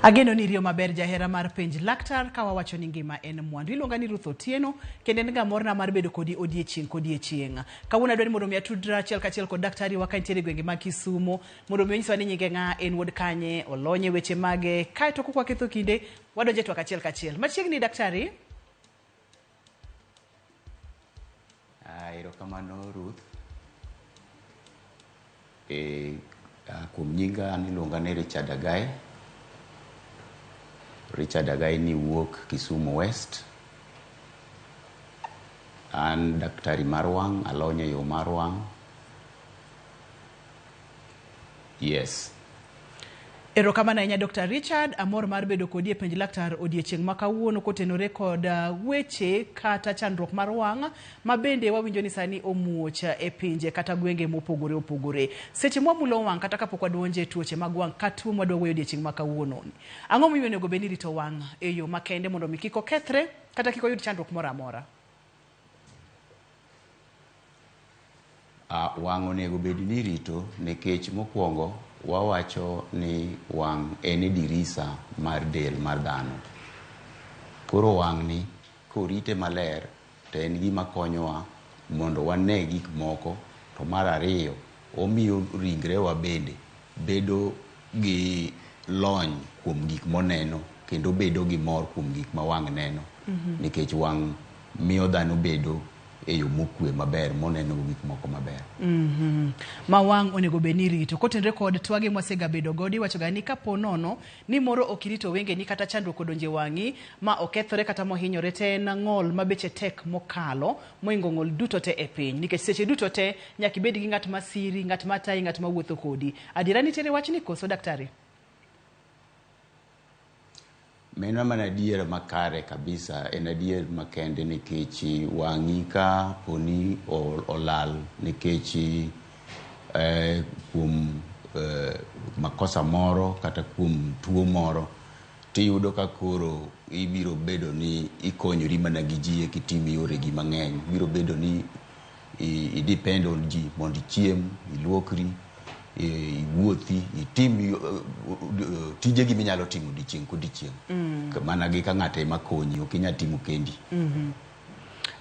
Ageno ni iriyo maber jahera mar penj laktar ka wawacho ni ngima en mwandu. Iluonga ni Ruth Otieno kendo en ga morna mar bedo kodi odiechieng' kodiechieng'. Kawuono adwaro ni mondo mi atudra achiel kachiel kod daktari wa ka entiere e gwenge mag Kisumo mondo mi onyiswa ni nyinge ng'a, en wuod kanye, olony e weche mage, kaeto kok waketho kinde wadonjo e twak achiel kachiel. Machiegni daktari. Ah, erokamano Ruth. E, kuom nyinga an iluonga ni Richard Agai. Richard Agai ni wuok Kisumu West. An daktari mar wang', alony e yo mar wang'. Yes. Erokamano ahinya Dr. Richard, amor mar bedo kodi e penj laktar odiechieng' ma kawuono kotenore kod weche kata chandruok mar wang' ma bende wawinjo ni sani omuoch e pinje kata gwenge mopogore opogore. Seche mwamulo wang' kata kapok wadonje e tuoche mag wang' kata tuo mwadwa wuoyo odiechieng' ma kawuono ni. Ang'o momiyo onego bed ni irito wang' e yo makende mondo mi kik okethre kata kik oyud chandruok moro amora? Wang' onego bed ni irito nikech mokwongo wawacho ni wang' en e dirisa mar del mar dhano. Koro wang' ni korite maler to en gima konyowa mondo wane gik moko. To mar ariyo, omiyo ringrewa bende bedo gi lony kuom gik moneno kendo bedo gi mor kuom gik ma wang' neno. Nikech wang' miyo dhano bedo e yo mokwe maber moneno gik moko maber. Ma wang' onego bed ni irito. Kotenore kod twage mwasegabedo godo, iwacho ga ni kapo nono ni moro ok irito wengeni kata chandruok odonjo e wang'i ma okethore kata mohinyore te en ng'ol ma beche tek mokalo moingo ng'ol duto te e piny. Nikech seche duto te nyaka ibed gi ng'at ma siri, ng'at ma tayi, ng'at ma wuotho kodi. Adiera nitiere wachni koso daktari? Mano mana adier makare kabisa, en adier makende nikech wang'i ka poni olal nikech kuom makosa moro kata kuom tuo moro, tiyudo ka koro ibiro bedo ni ikonyori mana gi ji eka itim yoregi mang'eny. Biro bedo ni i depend on ji mondo ichiem, iluokri, iwuothi, itim tijegi minyalo timo odiochieng' kodiochieng'. Mana gi ka ng'ato ema konyi, ok inyal timo kendi.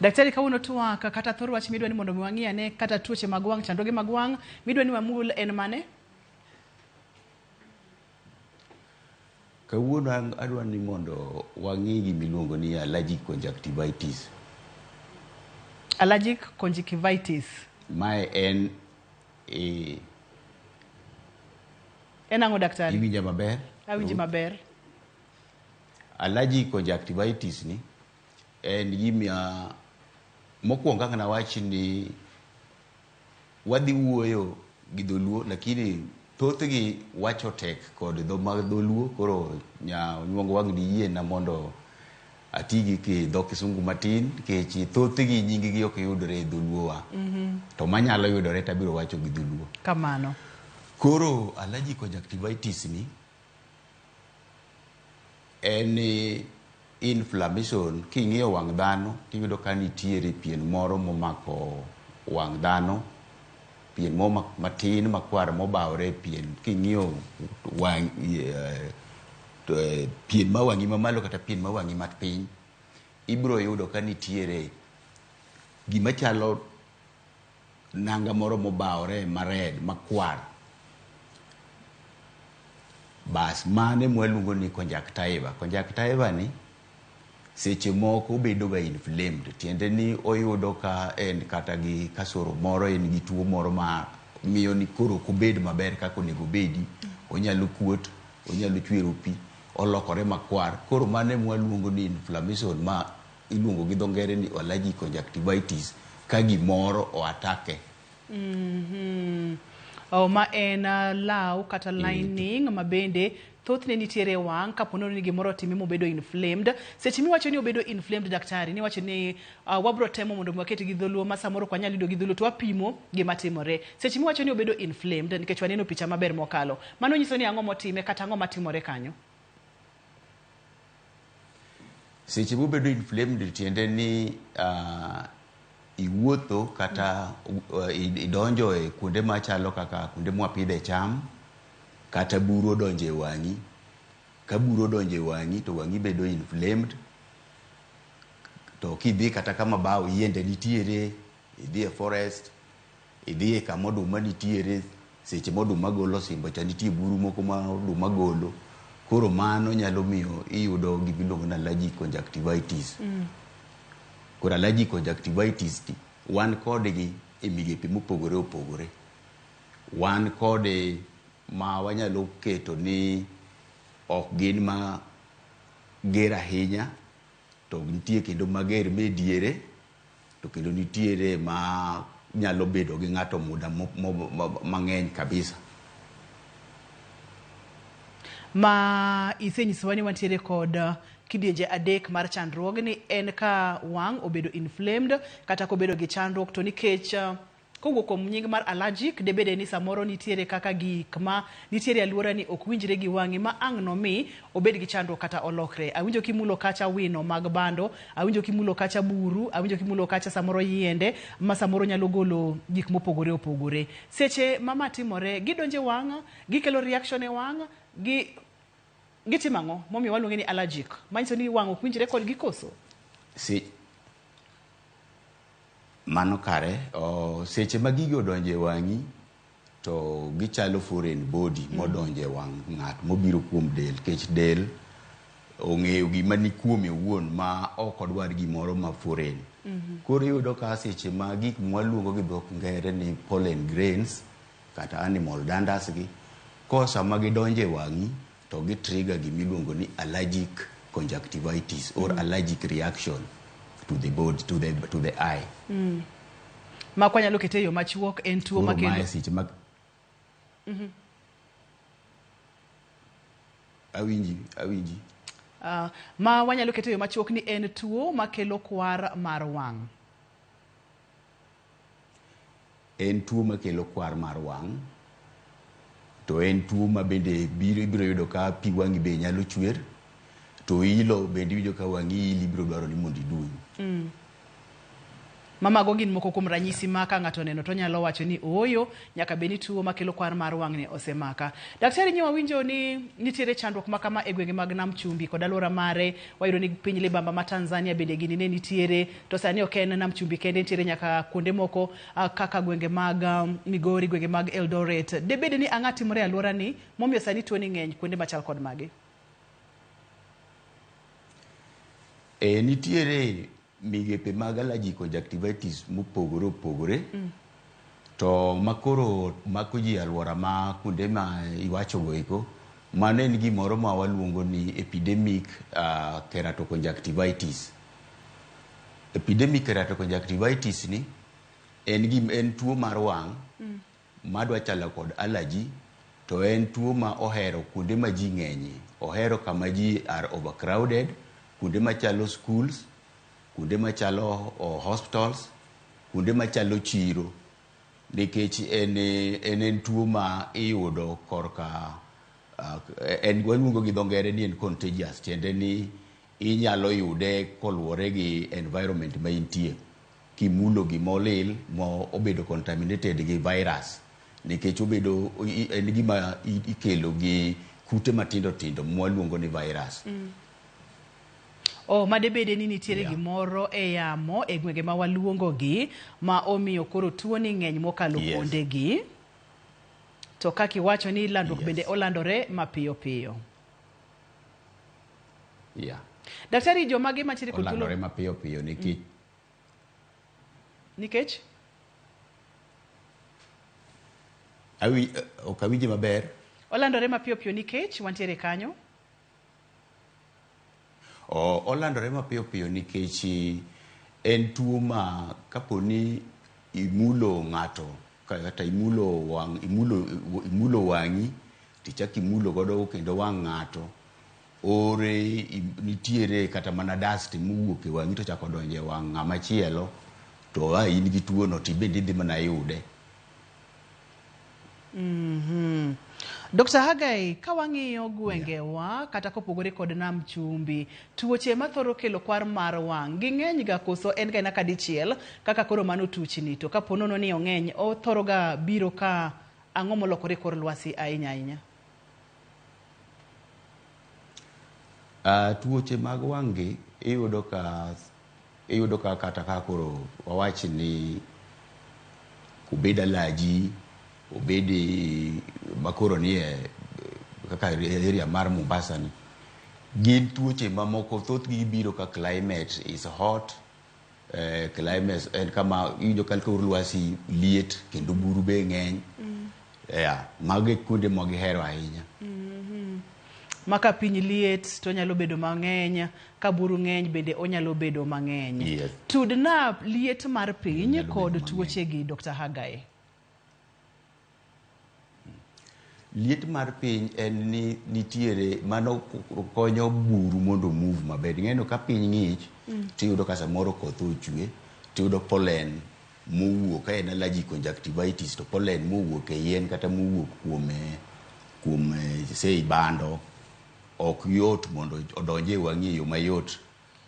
Daktari, kawuono twak kata thor wach midwa ni mondo mi wang'i ane kata tuoche mag wang', chandruoge mag wang' midwa ni wamul en mane? Kawuono adwa ni mondo wang'i gima iluongo ni allergic conjunctivitis. Allergic conjunctivitis. Mae en En ang'o daktari? Iwinja maber? Awinji maber. Allergic conjunctivitis ni en gima mokwongo kaka nawach ni wadhi wuoyo gi dholuo lakini thothgi wacho tek kod dho mag dholuo koro nyuongo wang' diyiena mondo ati gi dho kisungu matin nikech thothgi nying gi ok yudore e dholuo wa. To manyalo yudore tabiro wacho gi dholuo. Kamano. Koro allergic conjunctivitis ni en inflammation. King'iyo wang' dhano tiyudo ka nitiere pien moro momako wang' dhano, pien moro matin makwar mobawore e pien. King'iyo wang' pien ma wang'i mamalo kata pien ma wang'i mapiny, ibiro yudo ka nitiere gima chalo nanga moro mobawore mared makwar. Bas mano ema waluongo ni conjunctiva. Conjunctiva ni seche moko obedo ga inflamed, tiende ni oyudo ka en kata gi kasoro moro, en gi tuo moro ma miyo ni koro ok obed maber kaka onego obedi. Onyalo kuot, onyalo chwero pi, olokore makwar. Koro mano ema waluongo ni inflammation ma iluongo gi dho ngere ni allergic conjunctivitis ka gimoro o atake. Oh, ma en law kata lining ma bende thothne nitiere e wang' kapo ni gimoro otime mobedo inflamed. Seche miwacho ni obedo inflamed daktari, niwacho ni wabro temo mondo waket gi dholuo ma samoro ok wanyal yudo gi dholuo to wapimo gima timore. Seche miwacho ni obedo inflamed nikech waneno picha maber mokalo, mano nyiso ni ang'o motime kata ang'o matimore kanyo? Seche mobedo inflamed tiende ni iwuotho kata idonjo e kuonde machalo kaka kuonde mwapidhe cham, kata buru odonjo e wang'i, Ka buru odonjo e wang'i to wang'i bedo inflamed. To kidhi kata kama bao yiende nitiere, idhi e forest, idhi e kama oduma nitiere, seche ma oduma golo osimbo cha nitie buru moko ma oduma golo. Koro mano nyalo miyo iyudo gima iluongo ni allergic conjunctivitis. Koro allergic conjunctivitis ni wan kodgi e migepe mopogore opogore. Wan kode ma wanyalo keto ni ok gin ma ger ahinya, to nitie kendo mager me diere, to kendo nitiere ma nyalo bedo gi ng'ato muda mang'eny kabisa. Ma isenyisowa ni wantiere kod kidienje adek mar chandruogni en ka wang' obedo inflamed kata kobedo gi chandruok to nikech kowuok kuom nying mar allergic debede ni samoro nitiere kaka gik ma nitiere e aluora ni ok winjre gi wang'i ma ang' nomi obed gi chandruok kata olokre. Awinjo kimulo kacha wino mag bando, awinjo kimulo kacha buru, awinjo kimulo kacha samoro yiende ma samoro nyalo golo gik mopogore opogore. Seche ma ma timore, gidonje wang', gikelo reaction e wang', gi gitimo ang'o momiyo waluonge ni allergic manyiso ni wang' ok winjre kodgi koso? Si, mano kare, seche ma gigi odonjo e wang'i to gichalo foreign body modonjo e wang' ng'at mobiro kuom del, nikech del ong'eyo gima ni kuome owuon ma ok odwar gimoro ma foreign. Koro iyudo ka seche ma gik mwaluongo gi dho ngere ni pollen grains kata animal danders gi, ko sama gidonjo e wang'i to gi trigger gimiluongo ni allergic conjunctivitis or allergic reaction to the body, to the eye. Ma kwanyalo kete e yo machuok en tuo Koro makelo mae seche ma awinji, awinji. Ma wanyalo keto e yo machuok ni en tuo makelo kwar mar wang'. En tuo makelo kwar mar wang', to en tuo ma bende biro ibiro yudo ka pi wang'i be nyalo chwer, to ilo bende iwinjo ka wang'i ili ibiro dwaro ni mondo iduny. Ma mago gin moko kuom ranyisi ma ka ng'ato oneno to onyalo wacho ni ooyo nyaka bed ni tuo makelo kwar mar wang'ni osemaka. Daktari nyi wawinjo ni nitiere chandruok ma kama e gwenge mag Nam Chumbi kod alwora mare, wayudo ni piny libamba ma Tanzania bende gini ne nitiere, to sani ok en Nam Chumbi kende, nitiere nyaka kuonde moko kaka gwenge mag Migori, gwenge mag Eldoret. Debed ni ang'o timore e alwora ni momiyo sani tuo ni ng'eny kuonde machal kod magi? E, nitiere migepe mag allergic conjunctivitis mopogore opogore, to makoro mako ji e alwora ma kuonde ma iwachogo eko, mano en gimoro ma waluongo ni epidemic keratoconjunctivitis. Epidemic keratoconjunctivitis ni en tuo mar wang' madwa chalo kod allergy, to en tuo ma ohero kuonde ma ji ng'enyie, ohero kama ji are overcrowded, kuonde machalo schools, kuonde machalo hospitals, kuonde machalo chiro, nikech en tuo ma iyudo korka en waluongo gi dho ngere ni en contagious, tiende ni inyalo yude koluwore gi environment ma intie, kimulo gima olil mo obedo contaminated gi virus, nikech obedo en gima ikelo gi kute matindo tindo mwaluongo ni virus. Oh, madebede ni nitiere gimoro e yamo e gwenge ma waluongo gi ma omiyo koro tuo ni ng'eny mokalo kuonde gi. To kaka iwacho ni landruok bende olandore mapiyo piyo. Daktari, jomage mantiere kod thuolo Olandore mapiyo piyo nikech nikech Ok awinji maber. Olandore mapiyo piyo nikech wantiere kanyo. O, olandore mapiyo piyo nikech en tuo ma kapo ni imulo ng'ato kata imulo wang' imulo wang'i tichak imulo godo kendo wang' ng'ato ore nitiere kata mana dust mowuok e wang'i to chako donjo e wang' ng'ama chielo to a in gi tuo no tibende idhi mana yude. Dr. Hagai, ka wang'iyo gwengewa kata kopogore kod Nam Chumbi, tuoche mathoro kelo kwar mar wang' ging'eny ga koso en ga ena kadichiel kaka koro mano tuchni, to kapo nono ni ong'eny othoro ga biro ka ang'o molokore kor lwasi ahinya ahinya? Tuoche mag wang' gi iyudo ka kata ka koro wawach ni obed allergy, obed makoro nie kaka area mar Mombasa ni, gin tuoche mamoko. Thothgi biro ka climate is hot. Climate en kama iwinjo ka kor lwasi liet kendo buru be ng'eny. Yeah, mago e kuonde ma gihero ahinya. Ma ka piny liet to onyalo bedo mang'eny, ka buru ng'eny bende onyalo bedo mang'eny. Yes. Tudna liet mar piny Nyalo kod bedo mang'eny. tuoche gi, Dr. Hagai. Liet mar piny en ni nitiere mano konyo buru mondo move maber. Ing'eno ka piny ng'ich tiyudo ka samoro koth ochwe, tiyudo pollen mowuok. Ka en allergic conjunctivitis, to pollen mowuok e yien kata mowuok kuom say bando ok yot mondo odonj e wang'i e yo mayot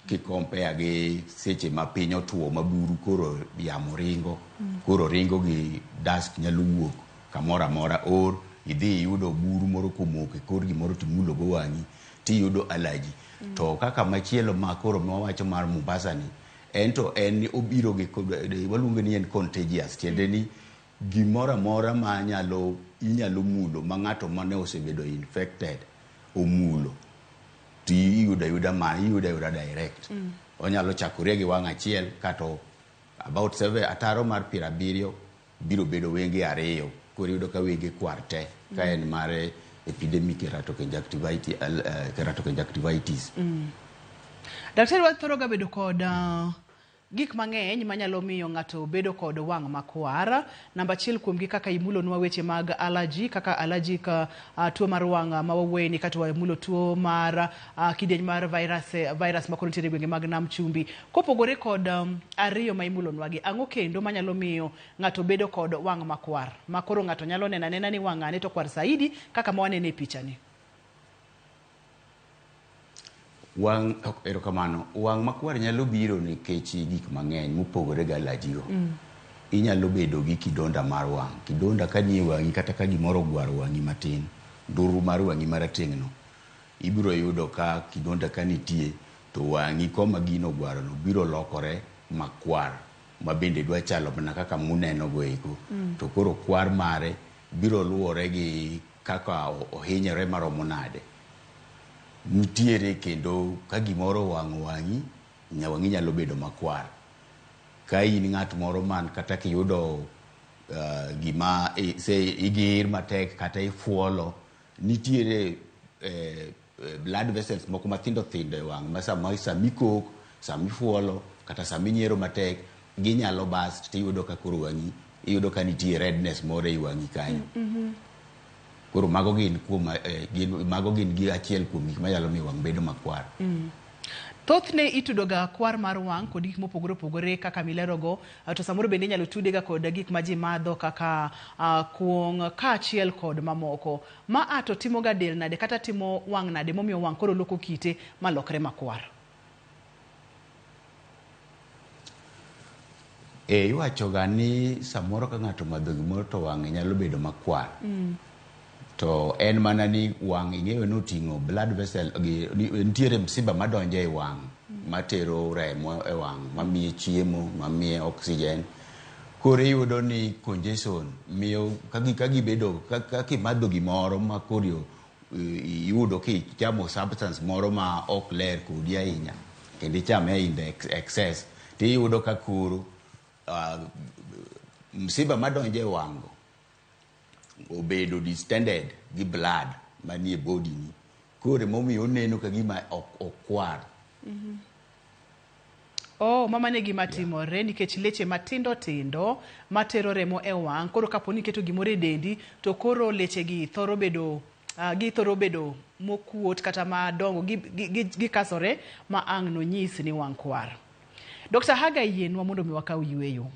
ki compare gi seche ma piny otuo ma buru koro yamo ringo. Koro ringo gi dust nyalo wuok kamoro amora, or idhi iyudo buru moro komoko e kor gimoro timulo go wang'i tiyudo allergy. To kaka machielo ma koro mawacho mar Mombasa ni, en to en ni obiro gi waluonge ni en contagious, tiende ni gimoro amora ma nyalo inyalo mulo ma ng'ato mane osebedo infected omulo to iyudo ayuda, ma iyudo ayuda direct. Onyalo chakore gi wang' achiel kata about seven, ataro mar 70 biro bedo wenge ariyo. Koro iyudo ka wenge kwar te ka en mar epidemic keratoconjunctivitis. Daktari, wathoro ga bedo kod gik mang'eny manyalo miyo ng'ato bedo kod wang' makwar. Namba achiel kuomgi kaka imulonwa weche mag allergy, kaka allergic tuo mar wang' ma wawuoye ni, kata wamulo tuo mar kidieny mar virus makoro nitiere e gwenge mag Nam Chumbi. Kopogore kod ariyo ma imulonwa gi, ang'o kendo manyalo miyo ng'ato bedo kod wang' makwar? Ma koro ng'ato nyalo neno anena ni wang' ng'ane to kwar saidi kaka ma waneno e picha ni. Wang' erokamano. Wang' makwar nyalo biro nikech gik mang'eny mopogore gi allergy go. Inyalo bedo gi kidonda mar wang'. Kidonda ka nie wang'i kata ka gimoro ogwaro wang'i matin, nduru mar wang'i marateng' no, ibiro yudo ka kidonda ka nitie to wang'i koma gino ogwaro no biro lokore makwar ma bende dwa chalo mana kaka muneno go eko. To koro kwar mare biro luwore gi kaka ohinyore maromo nade. Nitiere kendo ka gimoro owang'o wang'i, wang'i nyalo bedo makwar. Ka in ng'at moro man kata kiyudo gima say igir matek kata ifuolo, nitiere blood vessels moko mathindo thindo e wang' ma sama samikok, samifuolo kata saminyiero matek, ginyalo burst tiyudo ka koro wang'i iyudo ka nitie redness moro ei wang'i kanyo. Koro mago gin kuom gin, mago gin gi achiel kuom gik manyalo miyo wang' bedo makwar. Thothne itudo ga kwar mar wang' kod gik mopogore opogore kaka milerogo, to samoro bende inyalo tude ga kod gik ma ji madho kaka kuong' kaachiel kod mamoko. Ma a to timo ga del nade kata timo wang' nade momiyo wang' koro loko kite malokre makwar? E, iwacho ga ni samoro ka ng'ato omadho gimoro to wang'e nyalo bedo makwar. To en mana ni wang' ing'eyo ni oting'o blood vessel gi, nitiere msiba madonjo e wang' matero remo e wang' mamiye chiemo, mamiye oxygen. Koro iyudo ni congestion miyo ka gibedo ka kimadho gimoro ma koro iyudo kichamo substance moro ma ok ler kodi ahinya kendo ichame in the excess, tiyudo ka koro msiba madonjo e wang' go obedo distended gi blood manie body ni. Koro emomiyo oneno ka gima ok okwar. Oh, mama ne gima timore nikech leche matindo tindo matero remo e wang'. Koro kapo ni iketo gimoro e dendi to koro leche gi thoro bedo githoro bedo mokuot kata madongo, gikasore ma ang' nonyis ni wang' kwar. Dr. Haga, yienwa mondo mi wakaw yueyo.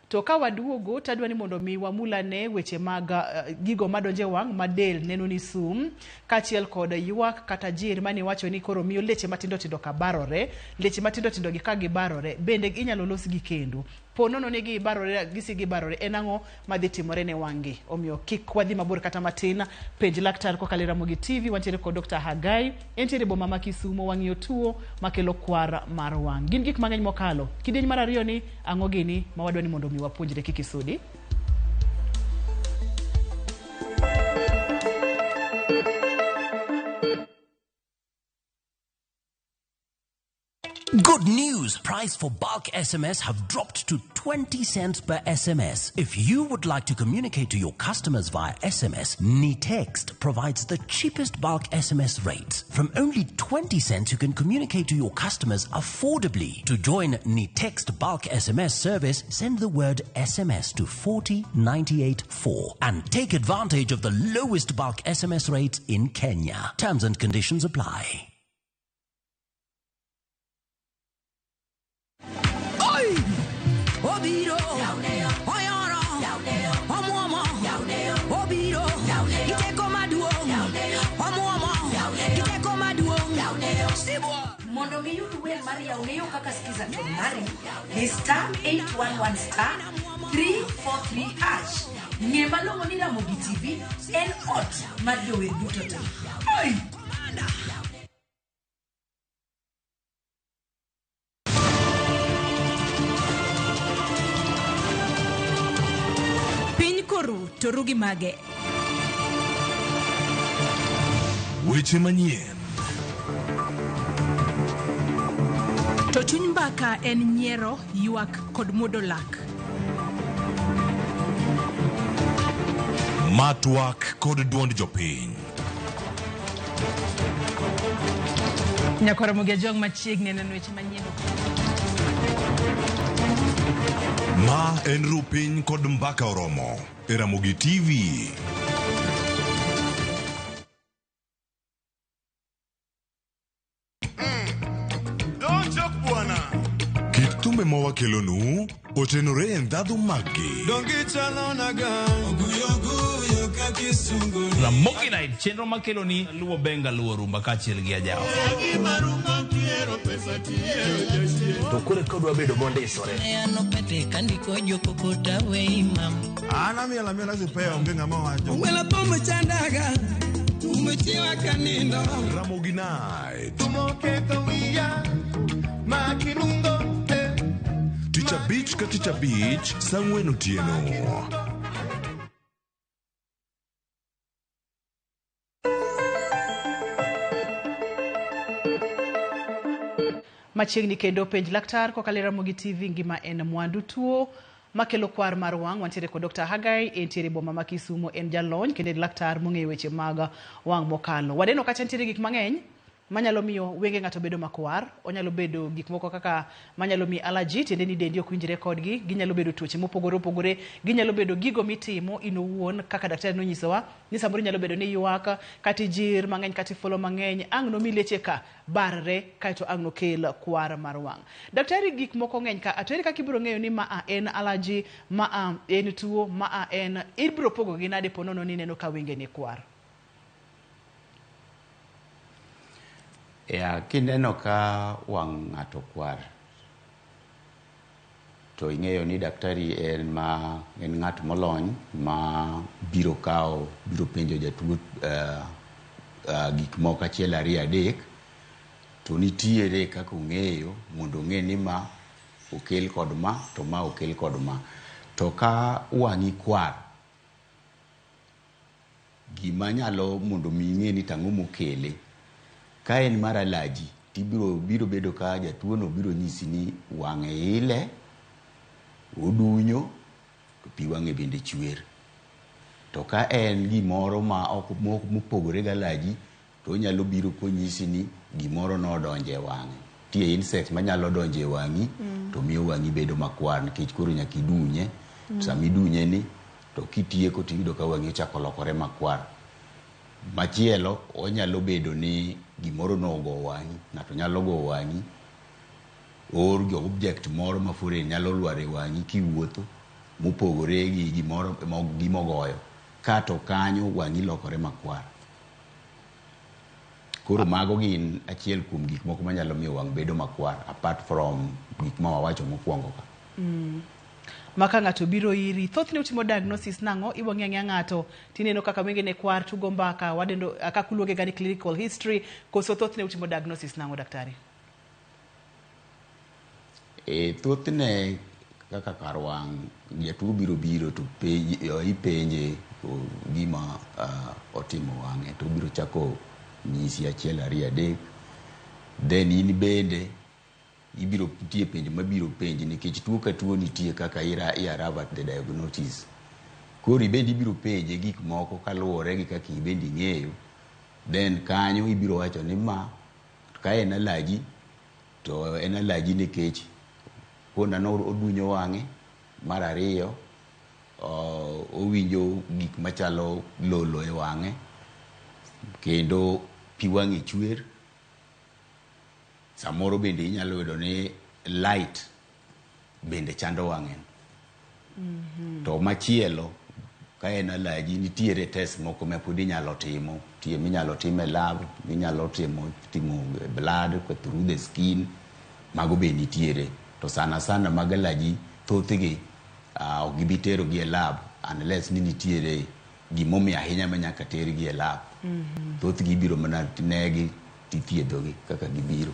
To ka waduogo tadwa ni mondo mi wamulane weche mag gigo madonjo e wang' ma del neno ni sum, kaachiel kod ywak kata jir mane iwacho ni koro miyo leche matindo tindo ka barore. Leche matindo tindo gi ka gibarore bende inyalo losgi kendo. Po nono ni gibarore, gisi gibarore, en ang'o madhi timore ne wang'gi? Omiyo kik wadhi mabor kata matin, penj laktar kokalo e Ramogi TV, wantiere kod Dr. Hagai, entiere boma ma Kisumo, wang'iyo tuo makelo kwar mar wang'. Gin gik mang'eny mokalo. Kidieny mar ariyo ni ang'o gini ma wadwa ni mondo mi wapuonjre kik isudi? Good news! Price for bulk SMS have dropped to 20 cents per SMS. If you would like to communicate to your customers via SMS, Nitext provides the cheapest bulk SMS rates. From only 20 cents, you can communicate to your customers affordably. To join Nitext bulk SMS service, send the word SMS to 40984 and take advantage of the lowest bulk SMS rates in Kenya. Terms and conditions apply. Obiro, oyoro, omuomo, obiro, giteko maduong', omuomo, giteko maduong', sibuor. Mondo miyud wer mar Yaoneyo kaka skiza to mari ni star 811 star 343 hash. Ng'e malong'o ni Ramogi TV en ot mar jower duto te. Oi! Piny koru to ru gi mage. Weche manyien. To chuny mbaka en nyiero, ywak kod muodo lak. Ma twak kod duond jopiny. Nyakwar Ramogi Ajwang' machiegni neno weche manyien. Ma en ru piny kod mbaka oromo e Ramogi TV. Kit thumbe ma wakelonu otenore e ndhadhu maggi. Ramogi Night, chenro makelo ni luwo benga luwo rumba kaachiel gi ajawa. To koro eka odwa bedo mondisore. An amiel amiela sipea onge ng'ama wacho. Ramogi Night. Tich abich ka tich abich saa ang'wen otieno. Machiegni kendo penj laktar kokalo e Ramogi TV ngima en mwandu tuo makelo kwar mar wang'. Wantiere kod Dr. Hagai, entiere boma ma Kisumo, en jalony kendo en laktar mong'eyo weche mag wang' mokalo. Waneno kacha nitiere gik mang'eny manyalo miyo wenge ng'ato bedo makwar, onyalo bedo gik moko kaka manyalo miyo allergy, tiende ni dendi ok winjre kodgi, ginyalo bedo tuoche mopogore opogore, ginyalo bedo gigo mitimo in owuon kaka daktari nonyisowa ni samoro inyalo bedo ni ywak kata ijir mang'eny kata ifuolo mang'eny, ang' nomi leche ka barre kaeto ang' nokel kwar mar wang'. Daktari gik moko ng'eny ka, to ere kaka ibiro ng'eyo ni ma a en allergy, ma a en tuo, ma a en ibiro pogo gi nade po nono ni ineno ka wengeni kwar? Ya, kineno ka wang' ng'ato kwar, to ing'eyo ni daktari en ma en ng'at molony ma biro kawo biro penjo jatuo gik moko achiel ariyo adek to nitiere kaka ong'eyo mondo ong'e ni ma okel kod ma to ma okel kod ma. To ka wang'i kwar, gima nyalo mondo mi ing'e ni tang'o mokele, ka en mar allergy tibiro biro bedo ka jatuo no biro nyisi ni wang'e ile, odunyo, to pi wang'e bende chwer. To ka en gimoro ma ok mopogore gi allergy, to onyalo biro konyisi ni gimoro nodonjo e wang'e. Nitie insect manyalo donjo e wang'i to miyo wang'i bedo makwar nikech koro nyaka idunye. Sama idunye ni to kitieko tiyudo ka wang'i ochako lokore makwar. Machielo onyalo bedo ni gimoro nogo wang'i, ng'ato nyalo go wang'i, or go object moro ma foreign nyalo lwar e wang'i kiwuotho mopogore gi gimoro gimogoyo. Kato kanyo wang'i lokore makwar. Koro mago gin achiel kuom gik moko manyalo miyo wang' bedo makwar apart from gik ma wawacho mokwongo ka. Ma ka ng'ato biro iri, thothne utimo diagnosis nang'o? Ibo ng'i ang'iya ng'ato tineno kaka wengene kwar, tugo mbaka, wadendo kaka uluonge ga ni clinical history, koso thothne utimo diagnosis nang'o, daktari? E thothne kaka kar wang' jatuo biro biro to ipenje gima otimo wang'e to obiro chako nyisi 1 2 3. Then in bende ibiro nitie penjo mabiro penji nikech tuo ka tuo nitie kaka i arrive at the diagnosis. Koro ibende ibiro penje gik moko kaluwore gi kaka ibende ing'eyo. Then kanyo ibiro wacho ni ma ka en allergy to en allergy nikech kona no odunyo wang'e. Mar ariyo, owinjo gik machalo lolo e wang'e kendo pi wang'e chwer. Samoro bende inyalo yudo ni light bende chando wang'e. To machielo ka en allergy nitiere test moko ma pod inyalo timo, nitie minyalo tim e lab, minyalo timo blood through the skin, mago be nitiere. To sana sana mag allergy thothgi ok gibi terogi e lab unless ni nitiere gimomiyo ahinya ma nyaka tergi e lab. Thothgi ibiro mana negi tithiedhogi kaka gibiro.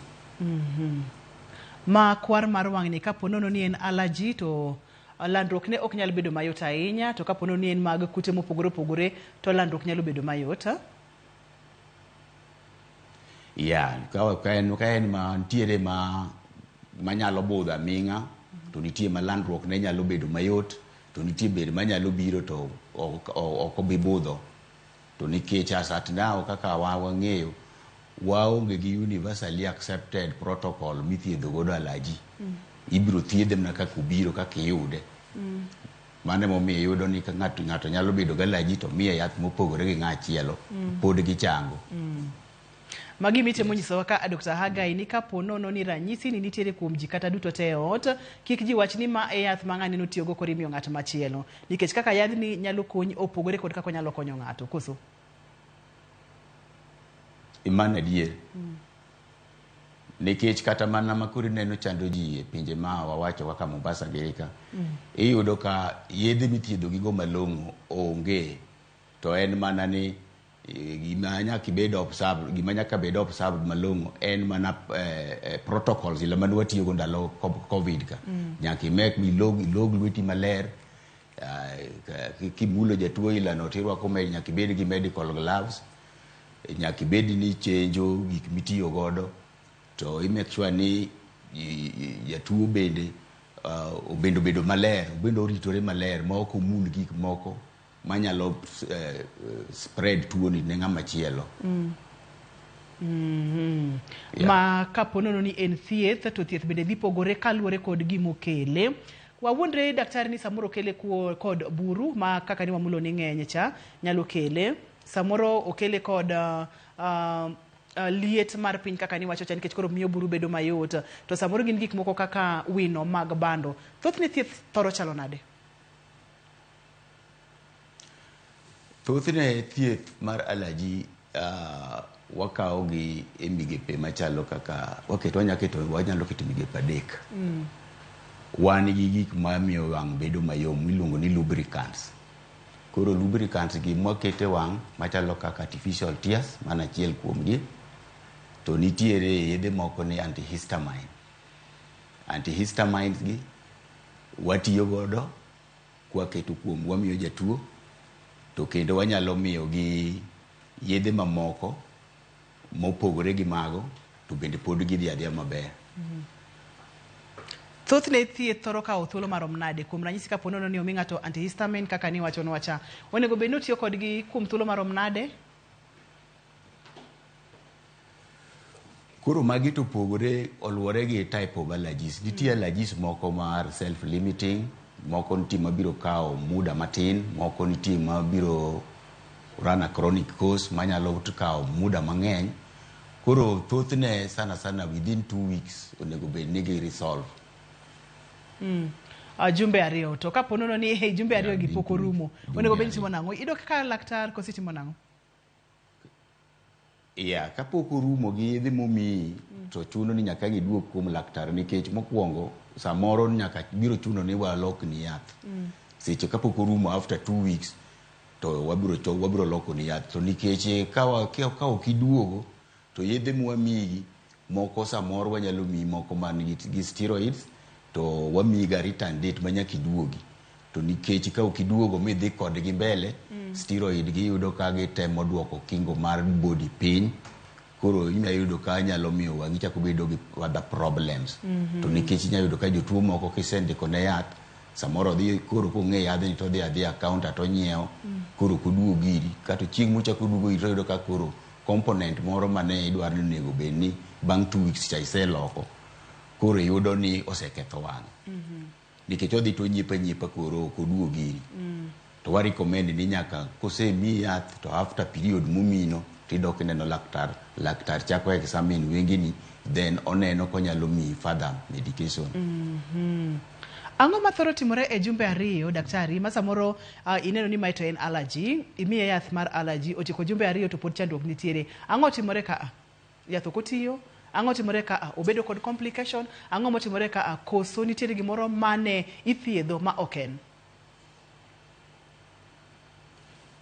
Ma kwar mar wang'ni kapo nono ni en allergy to landruok ne ok nyal bedo mayot ahinya, to kapo nono ni en mag kute mopogore opogore to landruok nyalo bedo mayot. Yeah, ka en ma nitiere ma manyalo budho aming'a, to nitie ma landruok ne nyalo bedo mayot, to nitie bende manyalo biro to ok obi budho. To nikech as at now kaka wang'eyo, waonge gi universally accepted protocol mithiedho godo allergy. Ibiro thiedhe mana kaka obiro, kaka iyude. Mano emomiyo iyudo ni ka ng'ato nyalo bedo gi allergy to miye yath mopogore gi ng'achielo, pod gichango. Magi mitemo nyisowa ka Dr. Hagai ni kapo nono ni ranyisi ni nitiere kuom ji kata duto te e ot, kik ji wach ni ma e yath ma ng'ani notiyogo koro imiyo ng'at machielo. Nikech kaka yadhni nyalo konyi opogore kod kaka onyalo konyo ng'ato, koso? Mano adier. Nikech kata mana ma koro ineno chando ji e pinje ma wawacho kaka Mombasa gi ka, iyudo ka yedhe mithiedho gigo malong'o onge, to en mana ni gima nyaka ibed observed, gima nyaka bed observed malong'o en mana protocols ila mane watiyogo ndalo COVID ka. Nyaka imek ilog lweti maler, kimulo jatuo ilano tirwako nyaka ibed gi medical gloves, nyaka ibed ni chenjo gik mitiyo godo, to i make sure ni jatuo bende obedo maler, obende oritore maler ma ok omul gik moko manyalo spread tuoni ne ng'ama chielo. Yeah. Ma kapo nono ni en thieth to thieth bende dhi pogore kaluwore kod gimokele. Wawuondre daktari ni samoro okele kod buru ma kaka ni wamulo ni ng'eny cha nyalo kele, samoro okele kod liet mar piny kaka ni wacho cha nikech koro miyo buru bedo mayot, to samoro gin gik moko kaka wino mag bando. Thothne thieth thoro chalo nade? Thothne thieth mar allergy wakawo gi e migepe machalo kaka wanyalo keto migepe 3. Wan gi gik mamiyo wang' bedo mayom miluongo ni lubricants. Koro lubricants gi mwakete wang' machalo kaka artificial tears, mano achiel kuomgi. To nitiere yedhe moko ni antihistamine. Antihistamines gi watiyo godo kwaketo kuom wamiyo jatuo, to kendo wanyalo miyo gi yedhe mamoko mopogore gi mago, to bende pod gidhi adhiya maber. Thothne thieth thoro kawo thuolo marom nade? Kuom ranyisi kapo nono ni omi ng'ato antihistamine kaka ni wachonwa cha, onego bed ni otiyo kodgi kuom thuolo marom nade? Koro magi to pogore oluwore gi type of allergies. Nitie allergies moko mar self limiting, moko nitie mabiro kawo muda matin, moko nitie mabiro run a chronic course manyalo kawo muda mang'eny. Koro thothne sana sana within 2 weeks onego bed ni gi resolve. Jumbe 2 to kapo nono ni jumbe 2 gi pok orumo, onego bed ni timo nang'o? Idok ka laktar koso itimo nang'o? Yeah, kapok orumo gi yedhe momiyi to chuno ni nyaka giduog kuom laktar, nikech mokwongo samoro nyaka biro chuno ni walokni yath. Seche kapok orumo after 2 weeks to wabiro loko ni yath. To nikech ka ok iduogo to yedhe mwamiyi moko, samoro wanyalo miyi moko man gi steroids, to wamiyi ga return date ma nyaka iduogi. To nikech ka ok iduogo midhi kodgi mbele, steroid giyudo ka gitemo duoko kingo mar body piny, koro inyalo yudo ka nyalo miyo wang'i chako bedo gi other problems. To nikech inyalo yudo ka jotuo moko kisendiko ne yath, samoro odhi koro kong'e yadhni to odhi adhiya counter to onyiewo, koro ok oduog iri. Kata chieng' mochako oduogo iri to oyudo ka koro component moro mane idwaro ni onego bed ni bang' 2 weeks cha iseloko, koro iyudo ni oseketho wang'e, nikech odhi to onyiepo anyiepa, koro ok oduog iri. To wa recommend ni nyaka kosemiyi yath to after period momino tidok ineno laktar. Laktar chako examine wengeni, then oneno konyalo miyi further medication. Ang'o ma thoro timore e jumbe 2, daktari, ma samoro ineno ni mae to en allergy, imiye yath mar allergy, otieko jumbe 2 to pod chandruok nitiere? Ang'o timore ka a yath ok otiyo? Ang'o timore ka a obedo kod complication? Ang'o motimore ka a koso nitiere gimoro mane ithiedho ma ok en?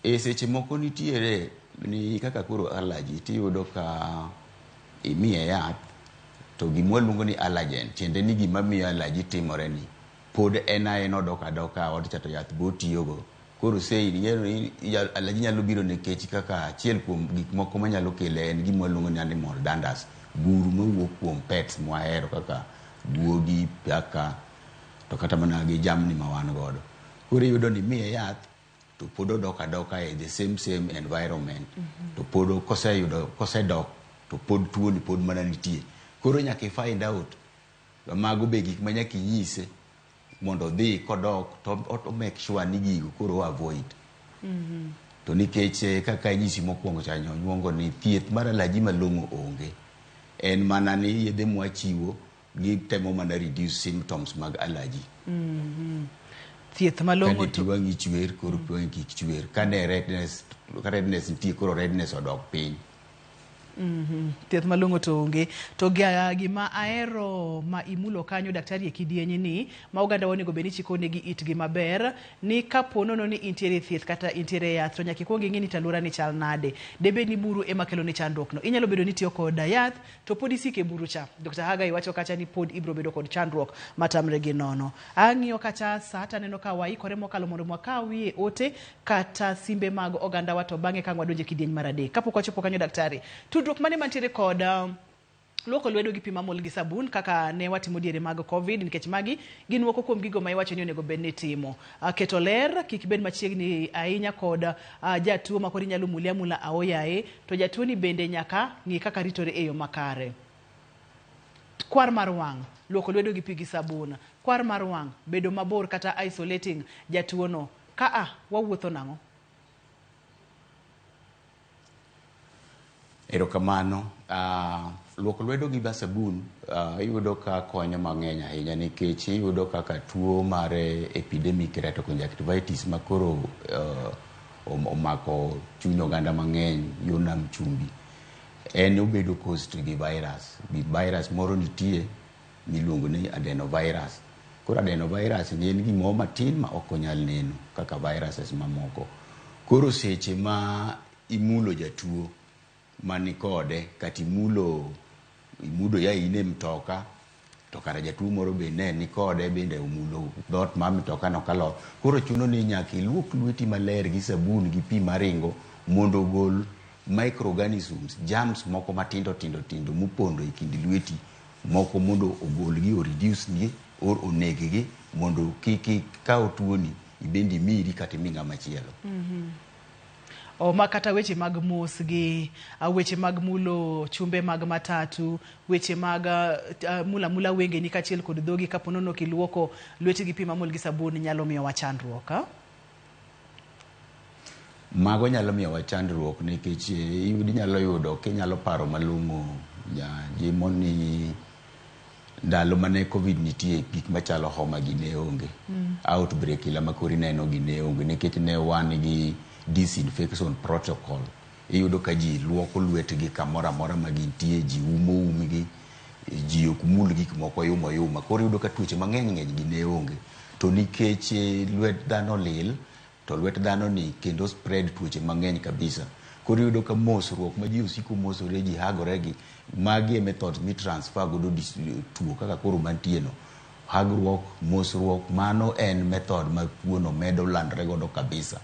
E seche moko nitiere ni kaka koro allergy, tiyudo ka imiye yath to gimwaluongo ni allergen, tiende ni gima miyo allergy timore ni pod en aena odok adoka ot cha, to yath bo otiyogo. Koro sei ing'eyo ni allergy nyalo biro nikech kaka achiel kuom gik moko manyalo kele en gima waluongo ni animal danders, buru mawuok kuom pets mwahero kaka guogi, paka, to kata mana gi jamni ma wan godo. Koro iyudo ni imiye yath to pod odok adoka e the same same environment, to pod koseyudo kosedok to pod tuo ni pod mana nitie. Koro nyaka i find out mago be gik ma nyaka inyise mondo odhi kodok to o make sure ni gigo koro o avoid. To nikech kaka inyisi mokwongo cha nyuongo ni thieth mar allergy malong'o onge, en mana ni yedhe mwachiwo gitemo mana reduce symptoms mag allergy. Thieth malong'o kane pi wang'i chwer, koro pi wang'i kik chwer. Kane redness, ka redness nitie, koro redness odok piny. Thieth malong'o to onge. To gima ahero ma imulo kanyo, daktari, e kidieny ni ma oganda onego bed ni chiko negi itgi maber ni kapo nono ni intiere e thieth kata intiere e yath, to nyaka ikuong ing'e ni to alwora ni chal nade. Debed ni buru ema kelo ni chandruok no. Inyalo bedo ni itiyo kod yath to pod isiko e buru cha. Dr. Hagai wacho kacha ni pod ibiro bedo kod chandruok matamre gi nono. Ang'iyo kacha sa taneno ka waikore mokalo mondo wakawie ote kata simbe mag ogandawa, to bang'e ka wadonjo e kidieny mar adek. Kapok wachopo kanyo, daktari, tudruok mane mantiere kod luoko lwedo gi pi mamol gi sabun kaka ne watimo diere mag Covid, nikech magi gin moko kuom gigo ma iwacho ni onego bed ni itimo? Keto ler, kik bed machiegni ahinya kod jatuo ma koro inyalo muli amula aoyaye, to jatuo ni bende nyaka ng'i kaka ritore e yo makare. Kwar mar wang', luoko lwedo gi pi gi sabun, kwar mar wang', bedo mabor kata isolating jatuo no. Ka a wawuotho nang'o? Erokamano. Luoko lwedo gi sabun iyudo ka konyo mang'eny ahinya, nikech iyudo kaka tuo mar epidemic keratoconjunctivitis ma koro omako chuny oganda mang'eny yo nam chumbi, en obedo caused gi virus. Gi virus moro nitie miluongo ni adenovirus. Koro adenovirus ni en gimoro matin ma ok onyal neno kaka viruses mamoko. Koro seche ma imulo jatuo mani kode, kata imulo imudo ya in e mtoka to kara jatuo moro be ne ni kode bende omulo dhoot mar mtoka no kalor, koro chuno ni nyaka iluok lweti maler gi sabun gi pi maringo mondo ogol microorganisms, germs moko matindo tindo tindo mopondo e kind lweti moko, mondo ogolgi, o reduce gi or oneg gi, mondo kik ikaw tuoni ibende imiri kata imi ng'ama chielo. O ma kata weche mag mos gi weche mag mulo chumbe mag matatu, weche mag mulo amula wengeni kaachiel kod dhogi kapo nono ok iluoko lweti gi pi mamol gi sabun nyalo miyowa chandruok. Ah? Mago nyalo miyowa chandruok nikech inyalo yudo kinyalo paro malong'o jimo ni ndalo mane Covid nitie, gik machalo homa gi ne onge. Outbreak ila ma koro ineno gi ne onge nikech ne wan gi disinfection protocol. Iyudo ka ji luoko lwetgi kamoro amora ma gintie, ji umo umgi. Ji ok mul gik moko yuma yuma. Koro iyudo ka tuoche mang'eny ng'eny gi ne onge. To nikech lwet dhano lil, to lwet dhano ni kendo spread tuoche mang'eny kabisa. Koro iyudo ka mosruok ma ji osiko mosore, ji hagore gi, magi e methods mi transfer godo tuo kaka koro mantie no. Hagruok, mosruok, mano en method ma tuo no medo landre godo kabisa.